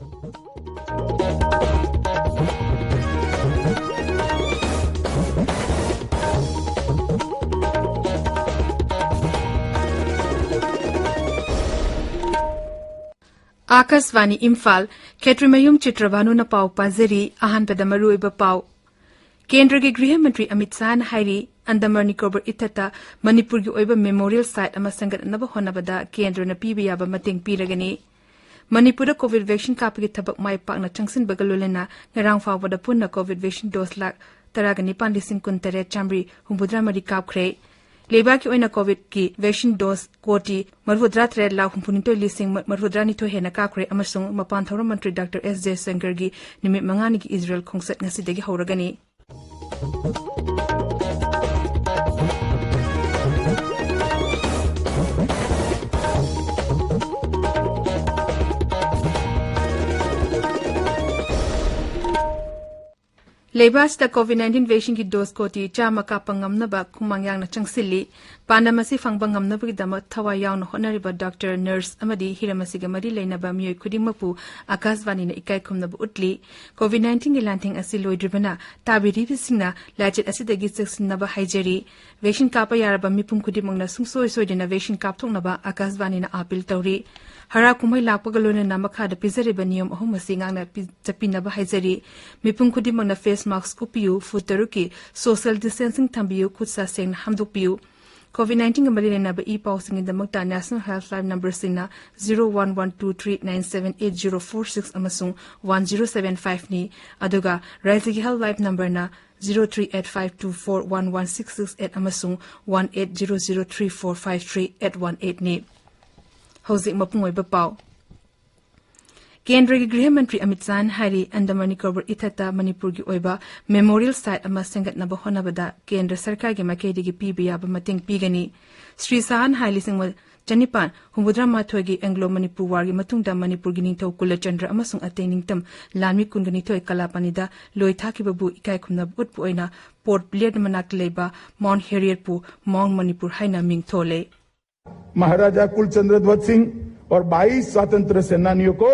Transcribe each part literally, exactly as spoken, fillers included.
ꯑꯥꯀꯥꯁꯕꯥꯅꯤ ꯏꯝꯐꯥꯜ, ꯈꯦꯇ꯭ꯔꯤꯃꯌꯨꯝ ꯆꯤꯇ꯭ꯔꯚꯥꯅꯨꯅ ꯄꯥꯎ ꯄꯥꯖꯔꯤ꯫ ꯑꯍꯥꯟꯕꯗ ꯃꯔꯨꯑꯣꯏꯕ ꯄꯥꯎ꯫ ꯀꯦꯟꯗ꯭ꯔꯒꯤ ꯒ꯭ꯔꯤꯍ ꯃꯟꯇ꯭ꯔꯤ ꯑꯃꯤꯠ ꯁꯥꯍꯅ ꯍꯥꯏꯔꯤ, ꯑꯟꯗꯃꯥꯟ ꯅꯤꯀꯣꯕꯔ ꯏꯊꯠꯇ ꯃꯅꯤꯄꯨꯔꯒꯤ ꯑꯣꯏꯕ ꯃꯦꯃꯣꯔꯤꯌꯦꯜ ꯁꯥꯏꯠ ꯑꯃ ꯁꯦꯝꯒꯠꯅꯕ ꯍꯣꯠꯅꯕꯗ ꯀꯦꯟꯗ꯭ꯔꯅ ꯄꯤꯕ ꯌꯥꯕ ꯃꯇꯦꯡ ꯄꯤꯔꯒꯅꯤ꯫ ꯃꯅꯤꯄꯨꯔꯗ ꯀꯣꯚꯤꯗ ꯚꯦꯛꯁꯤꯟ ꯀꯥꯞꯄꯒꯤ ꯊꯕꯛ ꯃꯥꯏ ꯄꯥꯛꯅ ꯆꯪꯁꯤꯟꯕꯒ ꯂꯣꯏꯅꯅ ꯉꯔꯥꯡ ꯐꯥꯎꯕꯗ ꯄꯨꯟꯅ ꯀꯣꯚꯤꯗ ꯚꯦꯛꯁꯤꯟ ꯗꯣꯁ ꯂꯥꯈ ꯇꯔꯥꯒ ꯅꯤꯄꯥꯟ ꯂꯤꯁꯤꯡ ꯀꯨꯟ ꯇꯔꯦꯠ ꯆꯥꯃꯔꯤ ꯍꯨꯝꯐꯨꯇꯔꯥ ꯃꯔꯤ ꯀꯥꯞꯈ꯭ꯔꯦ꯫ ꯂꯩꯕꯥꯛꯀꯤ ꯑꯣꯏꯅ ꯀꯣꯚꯤꯗꯀꯤ ꯚꯦꯛꯁꯤꯟ ꯗꯣꯁ ꯀꯣꯇꯤ ꯃꯔꯤꯐꯨꯇꯔꯥ ꯇꯔꯦꯠ ꯂꯥꯈ ꯍꯨꯝꯐꯨꯅꯤꯊꯣꯏ ꯂꯤꯁꯤꯡ ꯃꯔꯤꯐꯨꯇꯔꯥ ꯅꯤꯊꯣꯏ ꯍꯦꯟꯅ ꯀꯥꯞꯈ꯭ꯔꯦ ꯑꯃꯁꯨꯡ ꯃꯄꯥꯟ ꯊꯧꯔꯝ ꯃꯟꯇ꯭ꯔꯤ ꯗꯥꯛꯇꯔ ꯑꯦꯁ ꯖꯌꯁꯪꯀꯔꯒꯤ ꯅꯨꯃꯤꯠ ꯃꯉꯥꯅꯤꯒꯤ ꯏꯖꯔꯦꯜ ꯈꯣꯡꯆꯠ ꯉꯁꯤꯗꯒꯤ ꯍꯧꯔꯒꯅꯤ꯫ ꯂꯩꯕꯥꯛ ꯑꯁꯤꯗ ꯀꯣꯚꯤꯗ ꯅꯥꯏꯟꯇꯤꯟ ꯚꯦꯛꯁꯤꯟꯒꯤ ꯗꯣꯁ ꯀꯣꯇꯤ ꯆꯥꯝꯃ ꯀꯥꯞꯄ ꯉꯝꯅꯕ ꯈꯨꯃꯥꯡ ꯌꯥꯡꯅ ꯆꯪꯁꯤꯜꯂꯤ꯫ ꯄꯥꯟꯗꯝ ꯑꯁꯤ ꯐꯪꯕ ꯉꯝꯅꯕꯒꯤꯗꯃꯛ ꯊꯋꯥꯏ ꯌꯥꯎꯅ ꯍꯣꯠꯅꯔꯤꯕ ꯗꯣꯛꯇꯔ, ꯅꯔꯁ ꯑꯃꯗꯤ ꯍꯤꯔꯝ ꯑꯁꯤꯒ ꯃꯔꯤ ꯂꯩꯅꯕ ꯃꯤꯑꯣꯏ ꯈꯨꯗꯤꯡꯃꯛꯄꯨ ꯑꯥꯀꯥꯁꯕꯥꯅꯤꯅ ꯏꯀꯥꯏ ꯈꯨꯝꯅꯕ ꯎꯠꯂꯤ꯫ ꯀꯣꯚꯤꯗ ꯅꯥꯏꯟꯇꯤꯟꯒꯤ ꯂꯥꯟꯊꯦꯡ ꯑꯁꯤ ꯂꯣꯏꯗ꯭ꯔꯤꯕꯅ ꯇꯥꯕꯤꯔꯤꯕꯁꯤꯡꯅ ꯂꯥꯏꯆꯠ ꯑꯁꯤꯗꯒꯤ ꯆꯦꯛꯁꯤꯟꯅꯕ ꯍꯥꯏꯖꯔꯤ꯫ ꯚꯦꯛꯁꯤꯟ ꯀꯥꯞꯄ ꯌꯥꯔꯕ ꯃꯤꯄꯨꯝ ꯈꯨꯗꯤꯡꯃꯛꯅ ꯁꯨꯡꯁꯣꯏ ꯁꯣꯏꯗꯅ ꯚꯦꯛꯁꯤꯟ ꯀꯥꯞꯊꯣꯛꯅꯕ ꯑꯥꯀꯥꯁꯕꯥꯅꯤꯅ ꯑꯥꯄꯤꯜ ꯇꯧꯔꯤ꯫ ꯍꯔꯥꯎ ꯀꯨꯝꯍꯩ ꯂꯥꯛꯄꯒ ꯂꯣꯏꯅꯅ ꯃꯈꯥꯗ ꯄꯤꯖꯔꯤꯕ ꯅꯤꯌꯣꯝ ꯑꯍꯨꯝ ꯑꯁꯤ ꯉꯥꯛꯅ ꯄꯤ-, ꯆꯠꯄꯤꯅꯕ ꯍꯥꯏꯖꯔꯤ꯫ ꯃꯤꯄꯨꯝ ꯈꯨꯗꯤꯡꯃꯛꯅ ꯐꯦꯁ ꯃꯥꯁꯛ ꯎꯞꯄꯤꯌꯨ, ꯐꯨꯠ ꯇꯔꯨꯛꯀꯤ ꯁꯣꯁꯤꯌꯦꯜ ꯗꯤꯁꯇꯦꯟꯁꯤꯡ ꯊꯝꯕꯤꯌꯨ, ꯈꯨꯠ ꯁꯥ ꯁꯦꯡꯅ ꯍꯥꯝꯗꯣꯛꯄꯤꯌꯨ꯫ ꯀꯣꯚꯤꯗ ꯅꯥꯏꯟꯇꯤꯟꯒ ꯃꯔꯤ ꯂꯩꯅꯕ ꯏ ꯄꯥꯎꯁꯤꯡꯒꯤꯗꯃꯛꯇ ꯅꯦꯁꯅꯦꯜ ꯍꯦꯜꯞꯂꯥꯏꯟ ꯅꯝꯕꯔꯁꯤꯡꯅ zero one one two three nine seven eight zero four six ꯑꯃꯁꯨꯡ ꯋꯥꯟ ꯖꯤꯔꯣ ꯁꯚꯦꯟ ꯐꯥꯏꯚꯅꯤ, ꯑꯗꯨꯒ ꯔꯥꯖ꯭ꯌꯒꯤ ꯍꯦꯜꯞꯂꯥꯏꯟ ꯅꯝꯕꯔꯅ zero three eight five two four one one six six eight ꯑꯃꯁꯨꯡ one eight zero zero three four five three eight one ꯑꯩꯠꯅꯤ꯫ ꯍꯧꯖꯤꯛ ꯃꯄꯨꯡ ꯑꯣꯏꯕ ꯄꯥꯎ꯫ ꯀꯦꯟꯗ꯭ꯔꯒꯤ ꯒ꯭ꯔꯤꯍ ꯃꯟꯇ꯭ꯔꯤ ꯑꯃꯤꯠ ꯁꯥꯍꯅ ꯍꯥꯏꯔꯤ, ꯑꯟꯗꯃꯥꯟ ꯅꯤꯀꯣꯕꯔ ꯏꯊꯠꯇ ꯃꯅꯤꯄꯨꯔꯒꯤ ꯑꯣꯏꯕ ꯃꯦꯃꯣꯔꯤꯌꯦꯜ ꯁꯥꯏꯠ ꯑꯃ ꯁꯦꯝꯒꯠꯅꯕ ꯍꯣꯠꯅꯕꯗ ꯀꯦꯟꯗ꯭ꯔ ꯁꯔꯀꯥꯔꯒꯤ ꯃꯥꯏꯀꯩꯗꯒꯤ ꯄꯤꯕ ꯌꯥꯕ ꯃꯇꯦꯡ ꯄꯤꯒꯅꯤ꯫ ꯁ꯭ꯔꯤ ꯁꯥꯍꯅ ꯍꯥꯏ, ꯂꯤꯁꯤꯡ ꯑꯃ ꯆꯅꯤꯄꯥꯟ ꯍꯨꯝꯐꯨꯇꯔꯥ ꯃꯥꯊꯣꯏꯒꯤ ꯑꯦꯡꯒ꯭ꯂꯣ ꯃꯅꯤꯄꯨꯔ ꯋꯥꯔꯒꯤ ꯃꯇꯨꯡꯗ ꯃꯅꯤꯄꯨꯔꯒꯤ ꯅꯤꯡꯊꯧ ꯀꯨꯂꯆꯟꯗ꯭ꯔ ꯑꯃꯁꯨꯡ ꯑꯇꯩ ꯅꯤꯡꯇꯝ ꯂꯥꯟꯃꯤ ꯀꯨꯟꯒ ꯅꯤꯊꯣꯏ ꯀꯂꯥꯄꯥꯅꯤꯗ ꯂꯣꯏ ꯊꯥꯈꯤꯕꯕꯨ ꯏꯀꯥꯏ ꯈꯨꯝꯅꯕ ꯎꯠꯄ ꯑꯣꯏꯅ ꯄꯣꯔꯠ ꯕ꯭ꯂꯦꯌꯔ ꯃꯅꯥꯛꯇ ꯂꯩꯕ ꯃꯥꯎꯟꯠ ꯍꯦꯔꯤꯌꯔꯄꯨ ꯃꯥꯎꯟꯠ ꯃꯅꯤꯄꯨꯔ ꯍꯥꯏꯅ ꯃꯤꯡ ꯊꯣꯜꯂꯦ꯫ महाराजा कुलचंद्र ध्वज सिंह और बाईस स्वतंत्र सेनानियों को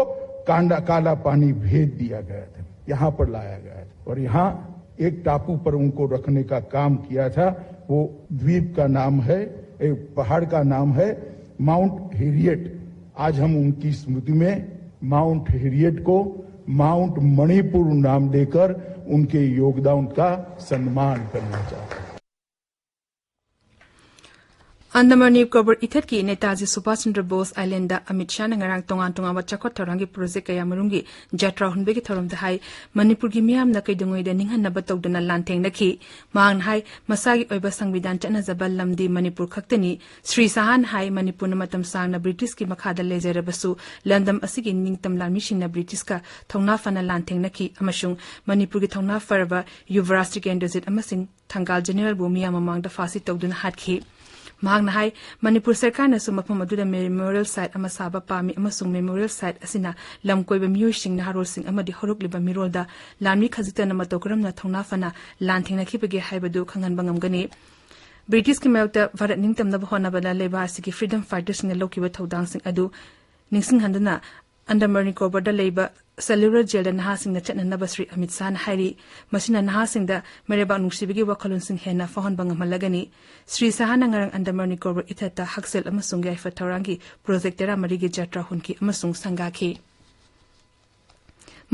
कांडा काला पानी भेज दिया गया था, यहाँ पर लाया गया था और यहाँ एक टापू पर उनको रखने का काम किया था। वो द्वीप का नाम है, एक पहाड़ का नाम है माउंट हेरियट। आज हम उनकी स्मृति में माउंट हेरियट को माउंट मणिपुर नाम देकर उनके योगदान का सम्मान करना चाहते हैं। Andaman Nicobar ꯏꯊꯠꯀꯤ ꯅꯦꯇꯥꯖꯤ ꯁꯨꯚꯥꯁ ꯆꯟꯗ꯭ꯔ ꯕꯣꯁ ꯑꯥꯏꯂꯦꯟꯗ ꯑꯃꯤꯠ ꯁꯥꯍꯅ ꯉꯔꯥꯡ ꯇꯣꯉꯥꯟ ꯇꯣꯉꯥꯟꯕ ꯆꯥꯎꯈꯠ ꯊꯧꯔꯥꯡꯒꯤ ꯄ꯭ꯔꯣꯖꯦꯛ ꯀꯌꯥꯃꯔꯨꯝꯒꯤ ꯖꯇ꯭ꯔꯥ ꯍꯨꯟꯕꯒꯤ ꯊꯧꯔꯝꯗ ꯍꯥꯏ, ꯃꯅꯤꯄꯨꯔꯒꯤ ꯃꯤꯌꯥꯝꯅ ꯀꯩꯗꯧꯉꯩꯗ ꯅꯤꯡꯍꯟꯅꯕ ꯇꯧꯗꯅ ꯂꯥꯟꯊꯦꯡꯅꯈꯤ꯫ ꯃꯍꯥꯛꯅ ꯍꯥꯏ, ꯃꯁꯥꯒꯤ ꯑꯣꯏꯕ ꯁꯪꯕꯤꯙꯥꯟ ꯆꯠꯅꯖꯕ ꯂꯝꯗꯤ ꯃꯅꯤꯄꯨꯔ ꯈꯛꯇꯅꯤ꯫ ꯁ꯭ꯔꯤ ꯁꯥꯍꯅ ꯍꯥꯏ, ꯃꯅꯤꯄꯨꯔꯅ ꯃꯇꯝ ꯁꯥꯡꯅ ꯕ꯭ꯔꯤꯇꯤꯁꯀꯤ ꯃꯈꯥꯗ ꯂꯩꯖꯔꯕꯁꯨ ꯂꯝꯗꯝ ꯑꯁꯤꯒꯤ ꯅꯤꯡꯇꯝ ꯂꯥꯟꯃꯤꯁꯤꯡꯅ ꯕ꯭ꯔꯤꯇꯤꯁꯀ ꯊꯧꯅꯥ ꯐꯅ ꯂꯥꯟꯊꯦꯡꯅꯈꯤ ꯑꯃꯁꯨꯡ ꯃꯅꯤꯄꯨꯔꯒꯤ ꯊꯧꯅꯥ ꯐꯔꯕ ꯌꯨꯕꯔꯥꯖ ꯇꯤꯀꯦꯟꯗ꯭ꯔꯖꯤꯠ ꯑꯃꯁꯨꯡ ꯊꯪꯒꯥꯜ ꯖꯦꯅꯦꯔꯦꯜꯕꯨ ꯃꯤꯌꯥꯝ ꯃꯃꯥꯡꯗ ꯐꯥꯁꯤ ꯇꯧꯗꯨꯅ ꯍꯥꯠꯈꯤ꯫ ꯃꯍꯥꯛꯅ ꯍꯥꯏ, ꯃꯅꯤꯄꯨꯔ ꯁꯔꯀꯥꯔꯅꯁꯨ ꯃꯐꯝ ꯑꯗꯨꯗ ꯃꯦꯃꯣꯔꯤꯌꯦꯜ ꯁꯥꯏꯠ ꯑꯃ ꯁꯥꯕ ꯄꯥꯝꯃꯤ ꯑꯃꯁꯨꯡ ꯃꯦꯃꯣꯔꯤꯌꯦꯜ ꯁꯥꯏꯠ ꯑꯁꯤꯅ ꯂꯝ ꯀꯣꯏꯕ ꯃꯤꯑꯣꯏꯁꯤꯡ, ꯅꯍꯥꯔꯣꯜꯁꯤꯡ ꯑꯃꯗꯤ ꯍꯧꯔꯛꯂꯤꯕ ꯃꯤꯔꯣꯜꯗ ꯂꯥꯟꯃꯤ ꯈꯖꯤꯛꯇꯅ ꯃꯇꯧ ꯀꯔꯝꯅ ꯊꯧꯅꯥ ꯐꯅ ꯂꯥꯟ ꯊꯦꯡꯅꯈꯤꯕꯒꯦ ꯍꯥꯏꯕꯗꯨ ꯈꯪꯍꯟꯕ ꯉꯝꯒꯅꯤ꯫ ꯕ꯭ꯔꯤꯇꯤꯁꯀꯤ ꯃꯥꯌꯣꯛꯇ ꯚꯥꯔꯠ ꯅꯤꯡꯇꯝꯅꯕ ꯍꯣꯠꯅꯕꯗ ꯂꯩꯕꯥꯛ ꯑꯁꯤꯒꯤ ꯐ꯭ꯔꯤꯗꯝ ꯐꯥꯏꯇꯔꯁꯤꯡꯅ ꯂꯧꯈꯤꯕ ꯊꯧꯗꯥꯡꯁꯤꯡ ꯑꯗꯨ ꯅꯤꯡꯁꯤꯡꯍꯟꯗꯨꯅ ꯑꯟꯗꯃꯥꯟ ꯅꯤꯀꯣꯕꯔꯗ ꯂꯩꯕ ꯁꯦꯂꯨꯂꯔ ꯖꯦꯜꯗ ꯅꯍꯥꯁꯤꯡꯅ ꯆꯠꯅꯅꯕ ꯁ꯭ꯔꯤ ꯑꯃꯤꯠ ꯁꯥꯍꯅ ꯍꯥꯏꯔꯤ꯫ ꯃꯁꯤꯅ ꯅꯍꯥꯁꯤꯡꯗ ꯃꯩꯔꯩꯕꯥꯛ ꯅꯨꯡꯁꯤꯕꯒꯤ ꯋꯥꯈꯜꯂꯣꯟꯁꯤꯡ ꯍꯦꯟꯅ ꯐꯥꯎꯍꯟꯕ ꯉꯝꯍꯜꯂꯒꯅꯤ꯫ ꯁ꯭ꯔꯤ ꯁꯥꯍꯅ ꯉꯔꯥꯡ ꯑꯟꯗꯃꯥꯟ ꯅꯤꯀꯣꯕꯔ ꯏꯊꯠꯇ ꯍꯛꯁꯦꯜ ꯑꯃꯁꯨꯡ ꯌꯥꯏꯐ ꯊꯧꯔꯥꯡꯒꯤ ꯄ꯭ꯔꯣꯖꯦꯛ ꯇꯔꯥꯃꯔꯤꯒꯤ ꯖꯇ꯭ꯔꯥ ꯍꯨꯟꯈꯤ ꯑꯃꯁꯨꯡ ꯁꯪꯒꯥꯈꯤ꯫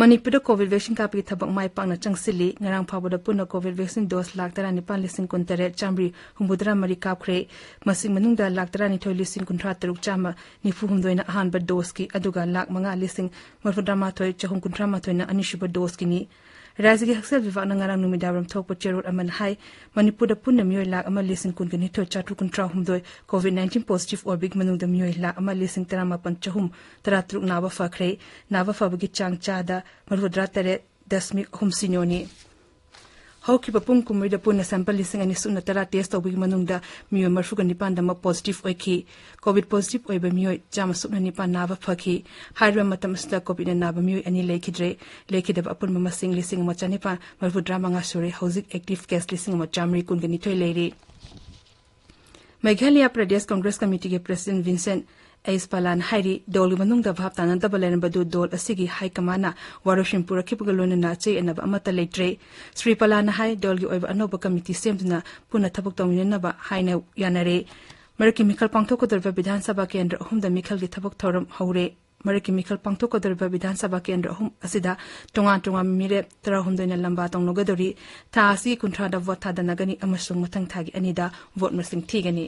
ꯃꯅꯤꯄꯨꯔꯗ ꯀꯣꯚꯤꯗ ꯚꯦꯛꯁꯤꯟ ꯀꯥꯞꯄꯒꯤ ꯊꯕꯛ ꯃꯥꯏ ꯄꯥꯛꯅ ꯆꯪꯁꯤꯜꯂꯤ꯫ ꯉꯔꯥꯡ ꯐꯥꯎꯕꯗ ꯄꯨꯟꯅ ꯀꯣꯚꯤꯗ ꯚꯦꯛꯁꯤꯟ ꯗꯣꯁ ꯂꯥꯈ ꯇꯔꯥꯅꯤꯄꯥꯟ ꯂꯤꯁꯤꯡ ꯀꯨꯟꯇꯔꯦꯠ ꯆꯥꯃꯔꯤ ꯍꯨꯝꯐꯨꯇꯔꯥ ꯃꯔꯤ ꯀꯥꯞꯈ꯭ꯔꯦ꯫ ꯃꯁꯤ ꯃꯅꯨꯡꯗ ꯂꯥꯈ ꯇꯔꯥꯅꯤꯊꯣꯏ ꯂꯤꯁꯤꯡ ꯀꯨꯟꯊ꯭ꯔꯥ ꯇꯔꯨꯛ ꯆꯥꯝꯃ ꯅꯤꯐꯨ ꯍꯨꯝꯗꯣꯏꯅ ꯑꯍꯥꯟꯕ ꯗꯣꯁꯀꯤ, ꯑꯗꯨꯒ ꯂꯥꯈ ꯃꯉꯥ ꯂꯤꯁꯤꯡ ꯃꯔꯤꯐꯨꯇꯔꯥ ꯃꯥꯊꯣꯏ ꯆꯍꯨꯝ ꯀꯨꯟꯊ꯭ꯔꯥ ꯃꯥꯊꯣꯏꯅ ꯑꯅꯤꯁꯨꯕ ꯗꯣꯁꯀꯤꯅꯤ꯫ ꯔꯥꯖ꯭ꯌꯒꯤ ꯍꯛꯁꯦꯜ ꯕꯤꯚꯥꯒꯅ ꯉꯔꯥꯡ ꯅꯨꯃꯤꯗꯥꯡꯋꯥꯏꯔꯝ ꯊꯣꯛꯄ ꯆꯦꯔꯣꯜ ꯑꯃꯅ ꯍꯥꯏ, ꯃꯅꯤꯄꯨꯔꯗ ꯄꯨꯟꯅ ꯃꯤꯑꯣꯏ ꯂꯥꯈ ꯑꯃ ꯂꯤꯁꯤꯡ ꯀꯨꯟꯒ ꯅꯤꯊꯣꯏ ꯆꯥꯇ꯭ꯔꯨꯛ ꯀꯨꯟꯊ꯭ꯔꯥ ꯍꯨꯝꯗꯣꯏ ꯀꯣꯚꯤꯗ ꯅꯥꯏꯟꯇꯤꯟ ꯄꯣꯖꯤꯇꯤꯚ ꯑꯣꯏꯕꯒꯤ ꯃꯅꯨꯡꯗ ꯃꯤꯑꯣꯏ ꯂꯥꯈ ꯑꯃ ꯂꯤꯁꯤꯡ ꯇꯔꯥꯃꯥꯄꯟ ꯆꯍꯨꯝ ꯇꯔꯥꯇꯔꯨꯛ ꯅꯥꯕ ꯐꯈ꯭ꯔꯦ꯫ ꯅꯥꯕ ꯐꯕꯒꯤ ꯆꯥꯡ ꯆꯥꯗ ꯃꯔꯤꯐꯨꯇꯔꯥ ꯇꯔꯦꯠ ꯗꯁꯃꯤꯛ ꯑꯍꯨꯝ ꯁꯤꯅꯣꯅꯤ꯫ ꯍꯧꯈꯤꯕ ꯄꯨꯡ ꯀꯨꯟꯃꯔꯤꯗ ꯄꯨꯟꯅ ꯁꯦꯝꯄꯜ ꯂꯤꯁꯤꯡ ꯑꯅꯤ ꯁꯨꯞꯅ ꯇꯔꯥ ꯇꯦꯁ ꯇꯧꯕꯒꯤ ꯃꯅꯨꯡꯗ ꯃꯤꯑꯣꯏ ꯃꯔꯤꯐꯨꯒ ꯅꯤꯄꯥꯟꯗꯃꯛ ꯄꯣꯖꯤꯇꯤꯚ ꯑꯣꯏꯈꯤ꯫ ꯀꯣꯚꯤꯗ ꯄꯣꯖꯤꯇꯤꯚ ꯑꯣꯏꯕ ꯃꯤꯑꯣꯏ ꯆꯥꯝꯃ ꯁꯨꯞꯅ ꯅꯤꯄꯥꯟ ꯅꯥꯕ ꯐꯈꯤ꯫ ꯍꯥꯏꯔꯤꯕ ꯃꯇꯝ ꯑꯁꯤꯗ ꯀꯣꯚꯤꯗꯅ ꯅꯥꯕ ꯃꯤꯑꯣꯏ ꯑꯅꯤ ꯂꯩꯈꯤꯗ꯭ꯔꯦ꯫ ꯂꯩꯈꯤꯗꯕ ꯑꯄꯨꯟꯕ ꯃꯁꯤꯡ ꯂꯤꯁꯤꯡ ꯑꯃ ꯆꯅꯤꯄꯥꯟ ꯃꯔꯤꯐꯨꯇꯔꯥ ꯃꯉꯥ ꯁꯨꯔꯦ꯫ ꯍꯧꯖꯤꯛ ꯑꯦꯛꯇꯤꯚ ꯀꯦꯁ ꯂꯤꯁꯤꯡ ꯑꯃ ꯆꯥꯃꯔꯤ ꯀꯨꯟꯒ ꯅꯤꯊꯣꯏ ꯂꯩꯔꯤ꯫ ꯃꯦꯘꯥꯂꯌꯥ ꯄ꯭ꯔꯗꯦꯁ ꯀꯪꯒ꯭ꯔꯦꯁ ꯀꯃꯤꯇꯤꯒꯤ ꯄ꯭ꯔꯁꯤꯗꯦꯟꯠ ꯚꯤꯟꯁꯦꯟꯠ ꯑꯩꯁ ꯄꯂꯥꯟ ꯍꯥꯏꯔꯤ, ꯗꯣꯜꯒꯤ ꯃꯅꯨꯡꯗ ꯚꯥꯞ ꯇꯥꯅꯗꯕ ꯂꯩꯔꯝꯕꯗꯨ ꯗꯣꯜ ꯑꯁꯤꯒꯤ ꯍꯥꯏ ꯀꯃꯥꯟꯅ ꯋꯥꯔꯣꯏꯁꯤꯟ ꯄꯨꯔꯛꯈꯤꯕꯒ ꯂꯣꯏꯅꯅ ꯆꯌꯦꯠꯅꯕ ꯑꯃꯠꯇ ꯂꯩꯇ꯭ꯔꯦ꯫ ꯁ꯭ꯔꯤ ꯄꯂꯥꯟꯅ ꯍꯥꯏ, ꯗꯣꯜꯒꯤ ꯑꯣꯏꯕ ꯑꯅꯧꯕ ꯀꯃꯤꯇꯤ ꯁꯦꯝꯗꯨꯅ ꯄꯨꯟꯅ ꯊꯕꯛ ꯇꯧꯃꯤꯟꯅꯅꯕ ꯍꯥꯏꯅ ꯌꯥꯅꯔꯦ꯫ ꯃꯔꯛꯀꯤ ꯃꯤꯈꯜ ꯄꯥꯡꯊꯣꯛꯀꯗꯧꯔꯤꯕ ꯕꯤꯙꯥꯟ ꯁꯚꯥ ꯀꯦꯟꯗ꯭ꯔ ꯑꯍꯨꯝꯗ ꯃꯤꯈꯜꯒꯤ ꯊꯕꯛ ꯊꯧꯔꯝ ꯍꯧꯔꯦ꯫ ꯃꯔꯛꯀꯤ ꯃꯤꯈꯜ ꯄꯥꯡꯊꯣꯛꯀꯗꯧꯔꯤꯕ ꯕꯤꯙꯥꯟ ꯁꯚꯥ ꯀꯦꯟꯗ꯭ꯔ ꯑꯍꯨꯝ ꯑꯁꯤꯗ ꯇꯣꯉꯥꯟ ꯇꯣꯉꯥꯟꯕ ꯃꯤꯔꯦꯞ ꯇꯔꯥꯍꯨꯝꯗꯣꯏꯅ ꯂꯝꯕꯥ ꯇꯧꯅꯒꯗꯧꯔꯤ꯫ ꯊꯥ ꯑꯁꯤꯒꯤ ꯀꯨꯟꯊ꯭ꯔꯥꯗ ꯚꯣꯠ ꯊꯥꯗꯅꯒꯅꯤ ꯑꯃꯁꯨꯡ ꯃꯊꯪ ꯊꯥꯒꯤ ꯑꯅꯤꯗ ꯚꯣꯠ ꯃꯁꯤꯡ ꯊꯤꯒꯅꯤ꯫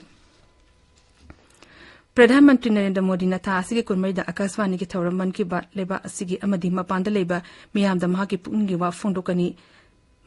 ꯄ꯭ꯔꯙꯥꯟ ꯃꯟꯇ꯭ꯔꯤ ꯅꯔꯦꯟꯗ꯭ꯔ ꯃꯣꯗꯤꯅ ꯊꯥ ꯑꯁꯤꯒꯤ ꯀꯨꯟꯃꯔꯤꯗ ꯑꯀꯥꯁꯕꯥꯅꯤꯒꯤ ꯊꯧꯔꯝ ꯃꯟ ꯀꯤ ꯕꯥꯠ ꯂꯩꯕꯥꯛ ꯑꯁꯤꯒꯤ ꯑꯃꯗꯤ ꯃꯄꯥꯟꯗ ꯂꯩꯕ ꯃꯤꯌꯥꯝꯗ ꯃꯍꯥꯛꯀꯤ ꯄꯨꯛꯅꯤꯡꯒꯤ ꯋꯥ ꯐꯣꯡꯗꯣꯛꯀꯅꯤ꯫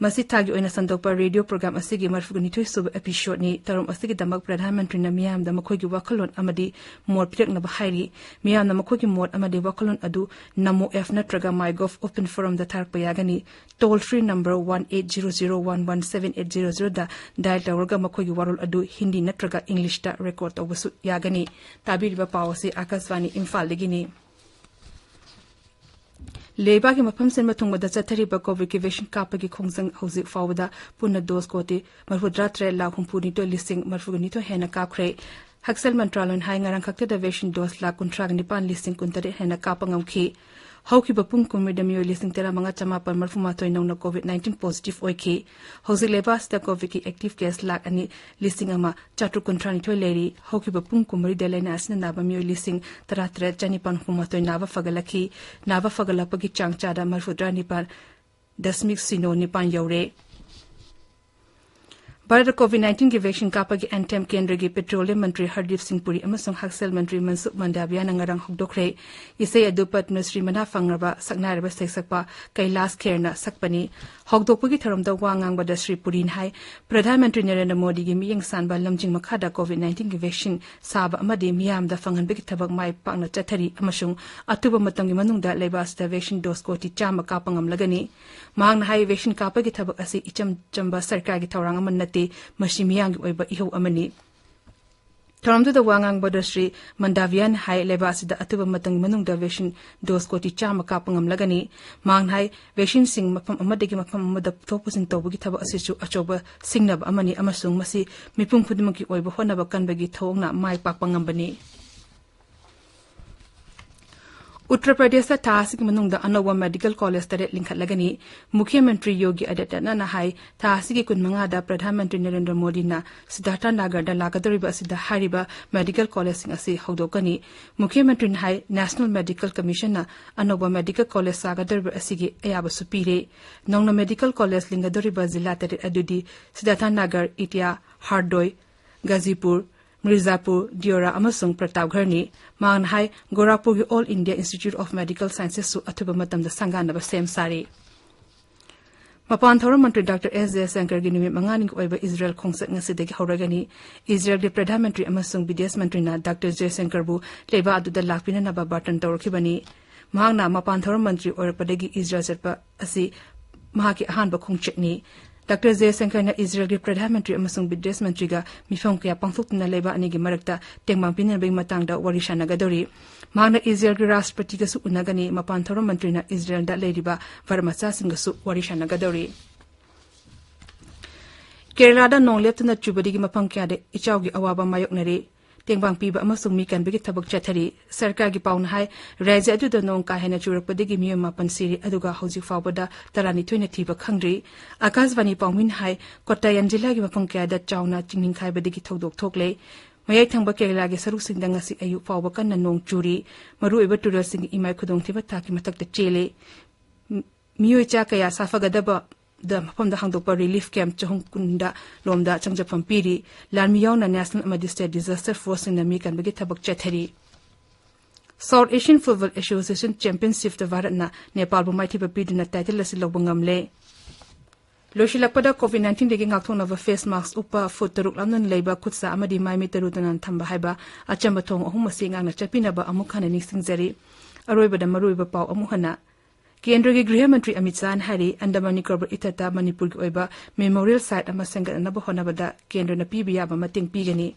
ꯃꯁꯤ ꯊꯥꯒꯤ ꯑꯣꯏꯅ ꯁꯟꯗꯣꯛꯄ ꯔꯦꯗꯤꯑꯣ ꯄ꯭ꯔꯣꯒ꯭ꯔꯥꯝ ꯑꯁꯤꯒꯤ ꯃꯔꯤꯐꯨꯒ ꯅꯤꯊꯣꯏ ꯁꯨꯕ episode ꯅꯤ꯫ ꯊꯧꯔꯝ ꯑꯁꯤꯒꯤꯗꯃꯛ ꯄ꯭ꯔꯙꯥꯟ ꯃꯟꯇ꯭ꯔꯤꯅ ꯃꯤꯌꯥꯝꯗ ꯃꯈꯣꯏꯒꯤ ꯋꯥꯈꯜꯂꯣꯟ ꯑꯃꯗꯤ ꯃꯣꯠ ꯄꯤꯔꯛꯅꯕ ꯍꯥꯏꯔꯤ꯫ ꯃꯤꯌꯥꯝꯅ ꯃꯈꯣꯏꯒꯤ ꯃꯣꯠ ꯑꯃꯗꯤ ꯋꯥꯈꯜꯂꯣꯟ ꯑꯗꯨ ꯅꯃꯣ app ꯅꯠꯇ꯭ꯔꯒ MyGov open forum ꯗ ꯊꯥꯔꯛꯄ ꯌꯥꯒꯅꯤ꯫ Toll free number one eight zero zero one one seven eight zero zero ꯗ dial ꯇꯧꯔꯒ ꯃꯈꯣꯏꯒꯤ ꯋꯥꯔꯣꯜ ꯑꯗꯨ ꯍꯤꯟꯗꯤ ꯅꯠꯇ꯭ꯔꯒ English ꯇ record ꯇꯧꯕꯁꯨ ꯌꯥꯒꯅꯤ꯫ ꯇꯥꯕꯤꯔꯤꯕ ꯄꯥꯎ ꯑꯁꯤ ꯑꯀꯥꯁꯕꯥꯅꯤ ꯏꯝꯐꯥꯜꯗꯒꯤꯅꯤ꯫ ꯂꯩꯕꯥꯛꯀꯤ ꯃꯐꯝ ꯁꯤꯟꯕ ꯊꯨꯡꯕꯗ ꯆꯠꯊꯔꯤꯕ ꯀꯣꯚꯤꯗꯀꯤ vaccine ꯀꯥꯞꯄꯒꯤ ꯈꯣꯡꯖꯪ ꯍꯧꯖꯤꯛ ꯐꯥꯎꯕꯗ ꯄꯨꯟꯅ dose ꯀꯣꯇꯤ ꯃꯔꯤꯐꯨꯇꯔꯥ ꯇꯔꯦꯠ ꯂꯥꯈ ꯍꯨꯝꯐꯨꯅꯤꯊꯣꯏ ꯂꯤꯁꯤꯡ ꯃꯔꯤꯐꯨꯒ ꯅꯤꯊꯣꯏ ꯍꯦꯟꯅ ꯀꯥꯞꯈ꯭ꯔꯦ꯫ ꯍꯛꯁꯦꯜ ꯃꯟꯇ꯭ꯔꯥꯂꯣꯏꯅ ꯍꯥꯏ, ꯉꯔꯥꯡ ꯈꯛꯇꯗ vaccine dose ꯂꯥꯈ ꯀꯨꯟꯊ꯭ꯔꯥꯒ ꯅꯤꯄꯥꯟ ꯂꯤꯁꯤꯡ ꯀꯨꯟꯇꯔꯦꯠ ꯍꯦꯟꯅ ꯀꯥꯞꯄ ꯉꯝꯈꯤ꯫ ꯍꯧꯈꯤꯕ ꯄꯨꯡ ꯀꯨꯟꯃꯔꯤꯗ ꯃꯤꯑꯣꯏ ꯂꯤꯁꯤꯡ ꯇꯔꯥꯃꯉꯥ ꯆꯃꯥꯄꯟ ꯃꯔꯤꯐꯨꯃꯥꯊꯣꯏ ꯅꯧꯅ ꯀꯣꯚꯤꯗ ꯅꯥꯏꯟꯇꯤꯟ positive ꯑꯣꯏꯈꯤ꯫ ꯍꯧꯖꯤꯛ ꯂꯩꯕꯥꯛ ꯑꯁꯤꯗ ꯀꯣꯚꯤꯗꯀꯤ active case ꯂꯥꯈ ꯑꯅꯤ ꯂꯤꯁꯤꯡ ꯑꯃ ꯆꯥꯇ꯭ꯔꯨꯛ ꯀꯨꯟꯊ꯭ꯔꯥꯅꯤꯊꯣꯏ ꯂꯩꯔꯤ꯫ ꯍꯧꯈꯤꯕ ꯄꯨꯡ ꯀꯨꯟꯃꯔꯤꯗ ꯂꯥꯏꯅꯥ ꯑꯁꯤꯅ ꯅꯥꯕ ꯃꯤꯑꯣꯏ ꯂꯤꯁꯤꯡ ꯇꯔꯥꯇꯔꯦꯠ ꯆꯅꯤꯄꯥꯟ ꯍꯨꯝꯐꯨꯃꯥꯊꯣꯏ ꯅꯥꯕ ꯐꯒꯠꯂꯛꯈꯤ꯫ ꯅꯥꯕ ꯐꯒꯠꯂꯛꯄꯒꯤ ꯆꯥꯡ ꯆꯥꯗ ꯃꯔꯤꯐꯨꯇꯔꯥ ꯅꯤꯄꯥꯟ ꯗꯁꯃꯤꯛ ꯁꯤꯅꯣ ꯅꯤꯄꯥꯟ ꯌꯧꯔꯦ꯫ ꯚꯥꯔꯠꯇ ꯀꯣꯚꯤꯗ ꯅꯥꯏꯟꯇꯤꯟꯒꯤ vaccine ꯀꯥꯞꯄꯒꯤ anthem ꯀꯦꯟꯗ꯭ꯔꯒꯤ petroleum ꯃꯟꯇ꯭ꯔꯤ ꯍꯔꯗꯤꯞ ꯁꯤꯡ ꯄꯨꯔꯤ ꯑꯃꯁꯨꯡ ꯍꯛꯁꯦꯜ ꯃꯟꯇ꯭ꯔꯤ ꯃꯟꯁꯨꯈ ꯃꯟꯗꯥꯚꯤꯌꯥꯅ ꯉꯔꯥꯡ ꯍꯧꯗꯣꯛꯈ꯭ꯔꯦ꯫ ꯏꯁꯩ ꯑꯗꯨ ꯄꯗꯃ ꯁ꯭ꯔꯤ ꯃꯅꯥ ꯐꯪꯂꯕ ꯁꯛꯅꯥꯏꯔꯕ ꯁꯩꯁꯛꯄ ꯀꯩꯂꯥꯁ ꯈꯦꯔꯅ ꯁꯛꯄꯅꯤ꯫ ꯍꯧꯗꯣꯛꯄꯒꯤ ꯊꯧꯔꯝꯗ ꯋꯥ ꯉꯥꯡꯕꯗ ꯁ꯭ꯔꯤ ꯄꯨꯔꯤꯅ ꯍꯥꯏ, ꯄ꯭ꯔꯙꯥꯟ ꯃꯟꯇ꯭ꯔꯤ ꯅꯔꯦꯟꯗ꯭ꯔ ꯃꯣꯗꯤꯒꯤ ꯃꯤꯠꯌꯦꯡ ꯁꯥꯟꯕ ꯂꯝꯖꯤꯡ ꯃꯈꯥꯗ ꯀꯣꯚꯤꯗ ꯅꯥꯏꯟꯇꯤꯟꯒꯤ vaccine ꯁꯥꯕ ꯑꯃꯗꯤ ꯃꯤꯌꯥꯝꯗ ꯐꯪꯍꯟꯕꯒꯤ ꯊꯕꯛ ꯃꯥꯏ ꯄꯥꯛꯅ ꯆꯠꯊꯔꯤ ꯑꯃꯁꯨꯡ ꯑꯊꯨꯕ ꯃꯇꯝꯒꯤ ꯃꯅꯨꯡꯗ ꯂꯩꯕꯥꯛ ꯑꯁꯤꯗ vaccine dose ꯀꯣꯇꯤ ꯆꯥꯝꯃ ꯀꯥꯞꯄ ꯉꯝꯂꯒꯅꯤ꯫ ꯃꯍꯥꯛꯅ ꯍꯥꯏ, vaccine ꯀꯥꯞꯄꯒꯤ ꯊꯕꯛ ꯑꯁꯤ ꯏꯆꯝ ꯆꯝꯕ ꯁꯔꯀꯥꯔꯒꯤ ꯊꯧꯔꯥꯡ ꯑꯃ ꯅꯠꯇꯦ, ꯃꯁꯤ ꯃꯤꯌꯥꯝꯒꯤ ꯑꯣꯏꯕ ꯏꯍꯧ ꯑꯃꯅꯤ꯫ ꯊꯧꯔꯝꯗꯨꯗ ꯋꯥ ꯉꯥꯡꯕꯗ ꯁ꯭ꯔꯤ ꯃꯟꯗꯥꯚꯤꯌꯥꯅ ꯍꯥꯏ, ꯂꯩꯕꯥꯛ ꯑꯁꯤꯗ ꯑꯊꯨꯕ ꯃꯇꯝꯒꯤ ꯃꯅꯨꯡꯗ vaccine dose ꯀꯣꯇꯤ ꯆꯥꯝꯃ ꯀꯥꯞꯄ ꯉꯝꯂꯒꯅꯤ꯫ ꯃꯍꯥꯛꯅ ꯍꯥꯏ, vaccineꯁꯤꯡ ꯃꯐꯝ ꯑꯃꯗꯒꯤ ꯃꯐꯝ ꯑꯃꯗ ꯄꯨꯊꯣꯛ ꯄꯨꯁꯤꯟ ꯇꯧꯕꯒꯤ ꯊꯕꯛ ꯑꯁꯤꯁꯨ ꯑꯆꯧꯕ ꯁꯤꯡꯅꯕ ꯑꯃꯅꯤ ꯑꯃꯁꯨꯡ ꯃꯁꯤ ꯃꯤꯄꯨꯝ ꯈꯨꯗꯤꯡꯃꯛꯀꯤ ꯑꯣꯏꯕ ꯍꯣꯠꯅꯕ ꯀꯟꯕꯒꯤ ꯊꯧꯑꯣꯡꯅ ꯃꯥꯏ ꯄꯥꯛꯄ ꯉꯝꯕꯅꯤ꯫ ꯎꯠꯇꯔ ꯄ꯭ꯔꯗꯦꯁꯇ ꯊꯥ ꯑꯁꯤꯒꯤ ꯃꯅꯨꯡꯗ ꯑꯅꯧꯕ ꯃꯦꯗꯤꯀꯦꯜ ꯀꯣꯂꯦꯖ ꯇꯔꯦꯠ ꯂꯤꯡꯈꯠꯂꯒꯅꯤ꯫ ꯃꯨꯈ꯭ꯌ ꯃꯟꯇ꯭ꯔꯤ ꯌꯣꯒꯤ ꯑꯗꯤꯠꯌꯅꯥꯊꯅ ꯍꯥꯏ, ꯊꯥ ꯑꯁꯤꯒꯤ ꯀꯨꯟꯃꯉꯥꯗ ꯄ꯭ꯔꯙꯥꯟ ꯃꯟꯇ꯭ꯔꯤ ꯅꯔꯦꯟꯗ꯭ꯔ ꯃꯣꯗꯤꯅ ꯁꯤꯗꯥꯔꯊ ꯅꯥꯒꯔꯗ ꯂꯥꯛꯀꯗꯧꯔꯤꯕ ꯑꯁꯤꯗ ꯍꯥꯏꯔꯤꯕ ꯃꯦꯗꯤꯀꯦꯜ ꯀꯣꯂꯦꯖꯁꯤꯡ ꯑꯁꯤ ꯍꯧꯗꯣꯛꯀꯅꯤ꯫ ꯃꯨꯈ꯭ꯌ ꯃꯟꯇ꯭ꯔꯤꯅ ꯍꯥꯏ, ꯅꯦꯁꯅꯦꯜ ꯃꯦꯗꯤꯀꯦꯜ ꯀꯃꯤꯁꯟꯅ ꯑꯅꯧꯕ ꯃꯦꯗꯤꯀꯦꯜ ꯀꯣꯂꯦꯖ ꯁꯥꯒꯗꯧꯔꯤꯕ ꯑꯁꯤꯒꯤ ꯑꯌꯥꯕꯁꯨ ꯄꯤꯔꯦ꯫ ꯅꯧꯅ ꯃꯦꯗꯤꯀꯦꯜ ꯀꯣꯂꯦꯖ ꯂꯤꯡꯒꯗꯧꯔꯤꯕ ꯖꯤꯂꯥ ꯇꯔꯦꯠ ꯑꯗꯨꯗꯤ ꯁꯤꯗꯥꯔꯊ ꯅꯥꯒꯔ, ꯏꯇꯤꯌꯥ, ꯍꯥꯔꯗꯣꯏ, ꯒꯥꯖꯤꯄꯨꯔ, ꯃꯤꯔꯖꯥꯄꯨꯔ, ꯗꯤꯌꯣꯔꯥ ꯑꯃꯁꯨꯡ ꯄ꯭ꯔꯇꯥꯞꯒꯔꯅꯤ꯫ ꯃꯍꯥꯛꯅ ꯍꯥꯏ, ꯒꯣꯔꯥꯈꯄꯨꯔꯒꯤ all India institute of medical ꯁꯥꯏꯟꯁꯦꯁꯁꯨ ꯑꯊꯨꯕ ꯃꯇꯝꯗ ꯁꯪꯒꯥꯅꯕ ꯁꯦꯝ ꯁꯥꯔꯤ꯫ ꯃꯄꯥꯟ ꯊꯧꯔꯝ ꯃꯟꯇ꯭ꯔꯤ ꯗꯥꯛꯇꯔ ꯑꯦꯁ ꯖꯌꯁꯪꯀꯔꯒꯤ ꯅꯨꯃꯤꯠ ꯃꯉꯥꯅꯤꯒꯤ ꯑꯣꯏꯕ ꯏꯖꯔꯦꯜ ꯈꯣꯡꯆꯠ ꯉꯁꯤꯗꯒꯤ ꯍꯧꯔꯒꯅꯤ꯫ ꯏꯖꯔꯦꯜꯒꯤ ꯄ꯭ꯔꯙꯥꯟ ꯃꯟꯇ꯭ꯔꯤ ꯑꯃꯁꯨꯡ ꯕꯤꯗꯦꯁ ꯃꯟꯇ꯭ꯔꯤꯅ ꯗꯥꯛꯇꯔ ꯖꯌꯁꯪꯀꯔꯕꯨ ꯂꯩꯕꯥꯛ ꯑꯗꯨꯗ ꯂꯥꯛꯄꯤꯅꯅꯕ ꯕꯥꯔꯇꯟ ꯇꯧꯔꯛꯈꯤꯕꯅꯤ꯫ ꯃꯍꯥꯛꯅ ꯃꯄꯥꯟ ꯊꯧꯔꯝ ꯃꯟꯇ꯭ꯔꯤ ꯑꯣꯏꯔꯛꯄꯗꯒꯤ ꯏꯖꯔꯦꯜ ꯆꯠꯄ ꯑꯁꯤ ꯃꯍꯥꯛꯀꯤ ꯑꯍꯥꯟꯕ ꯈꯣꯡꯆꯠꯅꯤ꯫ ꯗꯥꯛꯇꯔ ꯖꯌꯁꯪꯀꯔꯅ ꯏꯖꯔꯦꯜꯒꯤ ꯄ꯭ꯔꯙꯥꯟ ꯃꯟꯇ꯭ꯔꯤ ꯑꯃꯁꯨꯡ ꯕꯤꯗꯦꯁ ꯃꯟꯇ꯭ꯔꯤꯒ ꯃꯤꯐꯝ ꯀꯌꯥ ꯄꯥꯡꯊꯣꯛꯇꯨꯅ ꯂꯩꯕꯥꯛ ꯑꯅꯤꯒꯤ ꯃꯔꯛꯇ ꯇꯦꯡꯕꯥꯡ ꯄꯤꯅꯅꯕꯒꯤ ꯃꯇꯥꯡꯗ ꯋꯥꯔꯤ ꯁꯥꯟꯅꯒꯗꯧꯔꯤ꯫ ꯃꯍꯥꯛꯅ ꯏꯖꯔꯦꯜꯒꯤ ꯔꯥꯁꯇ꯭ꯔꯄꯇꯤꯒꯁꯨ ꯎꯅꯒꯅꯤ꯫ ꯃꯄꯥꯟ ꯊꯧꯔꯝ ꯃꯟꯇ꯭ꯔꯤꯅ ꯏꯖꯔꯦꯜꯗ ꯂꯩꯔꯤꯕ ꯚꯥꯔꯠ ꯃꯆꯥꯁꯤꯡꯒꯁꯨ ꯋꯥꯔꯤ ꯁꯥꯟꯅꯒꯗꯧꯔꯤ꯫ ꯀꯦꯔꯂꯥꯗ ꯅꯣꯡ ꯂꯦꯞꯇꯅ ꯆꯨꯕꯗꯒꯤ ꯃꯐꯝ ꯀꯌꯥꯗ ꯏꯆꯥꯎꯒꯤ ꯑꯋꯥꯕ ꯃꯥꯌꯣꯛꯅꯔꯤ꯫ ꯇꯦꯡꯕꯥꯡ ꯄꯤꯕ ꯑꯃꯁꯨꯡ ꯃꯤ ꯀꯟꯕꯒꯤ ꯊꯕꯛ ꯆꯠꯊꯔꯤ꯫ ꯁꯔꯀꯥꯔꯒꯤ ꯄꯥꯎꯅ ꯍꯥꯏ, ꯔꯥꯖ꯭ꯌ ꯑꯗꯨꯗ ꯅꯣꯡ ꯀꯥ ꯍꯦꯟꯅ ꯆꯨꯔꯛꯄꯗꯒꯤ ꯃꯤꯑꯣꯏ ꯃꯥꯄꯟ ꯁꯤꯔꯦ, ꯑꯗꯨꯒ ꯍꯧꯖꯤꯛ ꯐꯥꯎꯕꯗ ꯇꯔꯥꯅꯤꯊꯣꯏꯅ ꯊꯤꯕ ꯈꯪꯗ꯭ꯔꯤ꯫ ꯑꯀꯥꯁꯕꯥꯅꯤ ꯄꯥꯎꯃꯤꯅ ꯍꯥꯏ, ꯀꯣꯠꯇꯥꯌꯝ ꯖꯤꯂꯥꯒꯤ ꯃꯐꯝ ꯀꯌꯥꯗ ꯆꯥꯎꯅ ꯆꯤꯡ ꯅꯤꯡꯈꯥꯏꯕꯗꯒꯤ ꯊꯧꯗꯣꯛ ꯊꯣꯛꯂꯦ꯫ ꯃꯌꯥꯏ ꯊꯪꯕ ꯀꯦꯔꯂꯥꯒꯤ ꯁꯔꯨꯛꯁꯤꯡꯗ ꯉꯁꯤ ꯑꯌꯨꯛ ꯐꯥꯎꯕ ꯀꯟꯅ ꯅꯣꯡ ꯆꯨꯔꯤ꯫ ꯃꯔꯨꯑꯣꯏꯕ ꯇꯨꯔꯦꯜꯁꯤꯡꯒꯤ ꯏꯃꯥꯏ ꯈꯨꯗꯣꯡꯊꯤꯕ ꯊꯥꯛꯀꯤ ꯃꯊꯛꯇ ꯆꯦꯜꯂꯤ꯫ ꯃꯤꯑꯣꯏ ꯆꯥ ꯀꯌꯥ ꯁꯥꯐꯒꯗꯕꯗ ꯃꯐꯝꯗ ꯍꯥꯡꯗꯣꯛꯄ ꯔꯤꯂꯤꯐ ꯀꯦꯝꯞ ꯆꯍꯨꯝ ꯀꯨꯟꯗ ꯂꯣꯝꯗ ꯆꯪꯖꯐꯝ ꯄꯤꯔꯤ꯫ ꯂꯥꯟꯃꯤ ꯌꯥꯎꯅ ꯅꯦꯁꯅꯦꯜ ꯑꯃꯗꯤ ꯁ꯭ꯇꯦꯠ ꯗꯤꯖꯥꯁꯇꯔ ꯐꯣꯔꯁꯁꯤꯡꯅ ꯃꯤ ꯀꯟꯕꯒꯤ ꯊꯕꯛ ꯆꯠꯊꯔꯤ꯫ ꯁꯥꯎꯠ ꯑꯦꯁꯤꯌꯟ ꯐꯨꯠꯕꯣꯜ ꯑꯦꯁꯣꯁꯤꯌꯦꯁꯟ ꯆꯦꯝꯄꯤꯌꯟꯁꯤꯞꯇ ꯚꯥꯔꯠꯅ ꯅꯦꯄꯥꯜꯕꯨ ꯃꯥꯏꯊꯤꯕ ꯄꯤꯗꯨꯅ ꯇꯥꯏꯇꯜ ꯑꯁꯤ ꯂꯧꯕ ꯉꯝꯂꯦ꯫ ꯂꯣꯏꯁꯤꯜꯂꯛꯄꯗ ꯀꯣꯚꯤꯗ ꯅꯥꯏꯟꯇꯤꯟꯗꯒꯤ ꯉꯥꯛꯊꯣꯛꯅꯕ ꯐꯦꯁ ꯃꯥꯁꯛ ꯎꯞꯄ, ꯐꯨꯠ ꯇꯔꯨꯛ ꯂꯥꯞꯅ ꯂꯩꯕ, ꯈꯨꯠ ꯁꯥ ꯑꯃꯗꯤ ꯃꯥꯏ ꯃꯤꯠ ꯇꯔꯨ ꯇꯅꯥꯟ ꯊꯝꯕ ꯍꯥꯏꯕ ꯑꯆꯝꯕ ꯊꯣꯡ ꯑꯍꯨꯝ ꯑꯁꯤ ꯉꯥꯛꯅ ꯆꯠꯄꯤꯅꯕ ꯑꯃꯨꯛ ꯍꯟꯅ ꯅꯤꯡꯁꯤꯡꯖꯔꯤ꯫ ꯑꯔꯣꯏꯕꯗ ꯃꯔꯨꯑꯣꯏꯕ ꯄꯥꯎ ꯑꯃꯨꯛ ꯍꯟꯅ꯫ ꯀꯦꯟꯗ꯭ꯔꯒꯤ ꯒ꯭ꯔꯤꯍ ꯃꯟꯇ꯭ꯔꯤ ꯑꯃꯤꯠ ꯁꯥꯍꯅ ꯍꯥꯏꯔꯤ, ꯑꯟꯗꯃꯥꯟ ꯅꯤꯀꯣꯕꯔ ꯏꯊꯠꯇ ꯃꯅꯤꯄꯨꯔꯒꯤ ꯑꯣꯏꯕ ꯃꯦꯃꯣꯔꯤꯌꯦꯜ ꯁꯥꯏꯠ ꯑꯃ ꯁꯦꯝꯒꯠꯅꯅꯕ ꯍꯣꯠꯅꯕꯗ ꯀꯦꯟꯗ꯭ꯔꯅ ꯄꯤꯕ ꯌꯥꯕ ꯃꯇꯦꯡ ꯄꯤꯒꯅꯤ꯫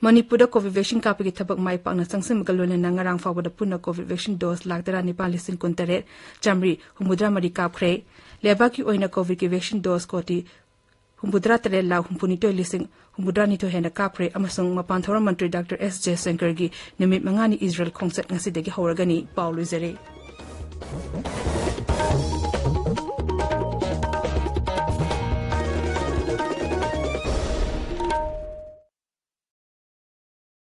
ꯃꯅꯤꯄꯨꯔꯗ ꯀꯣꯚꯤꯗ ꯚꯦꯛꯁꯤꯟ ꯀꯥꯞꯄꯒꯤ ꯊꯕꯛ ꯃꯥꯏ ꯄꯥꯛꯅ ꯆꯪꯁꯤꯟꯕꯒ ꯂꯣꯏꯅꯅ ꯉꯔꯥꯡ ꯐꯥꯎꯕꯗ ꯄꯨꯟꯅ ꯀꯣꯚꯤꯗ ꯚꯦꯛꯁꯤꯟ ꯗꯣꯁ ꯂꯥꯈ ꯇꯔꯥꯅꯤꯄꯥꯟ ꯂꯤꯁꯤꯡ ꯀꯨꯟꯇꯔꯦꯠ ꯆꯥꯃꯔꯤ ꯍꯨꯝꯐꯨꯇꯔꯥ ꯃꯔꯤ ꯀꯥꯞꯈ꯭ꯔꯦ꯫ ꯂꯩꯕꯥꯛꯀꯤ ꯑꯣꯏꯅ ꯀꯣꯚꯤꯗꯀꯤ ꯚꯦꯛꯁꯤꯟ ꯗꯣꯁ ꯀꯣꯇꯤ ꯍꯨꯝꯐꯨꯇꯔꯥ ꯇꯔꯦꯠ ꯂꯥꯈ ꯍꯨꯝꯐꯨꯅꯤꯊꯣꯏ ꯂꯤꯁꯤꯡ ꯍꯨꯝꯐꯨꯇꯔꯥꯅꯤꯊꯣꯏ ꯍꯦꯟꯅ ꯀꯥꯞꯈ꯭ꯔꯦ ꯑꯃꯁꯨꯡ ꯃꯄꯥꯟ ꯊꯧꯔꯝ ꯃꯟꯇ꯭ꯔꯤ ꯗꯥꯛꯇꯔ ꯑꯦꯁ ꯖꯌꯁꯪꯀꯔꯒꯤ ꯅꯨꯃꯤꯠ ꯃꯉꯥꯅꯤ ꯏꯖꯔꯦꯜ ꯈꯣꯡꯆꯠ ꯉꯁꯤꯗꯒꯤ ꯍꯧꯔꯒꯅꯤ꯫ ꯄꯥꯎ ꯂꯣꯏꯖꯔꯦ꯫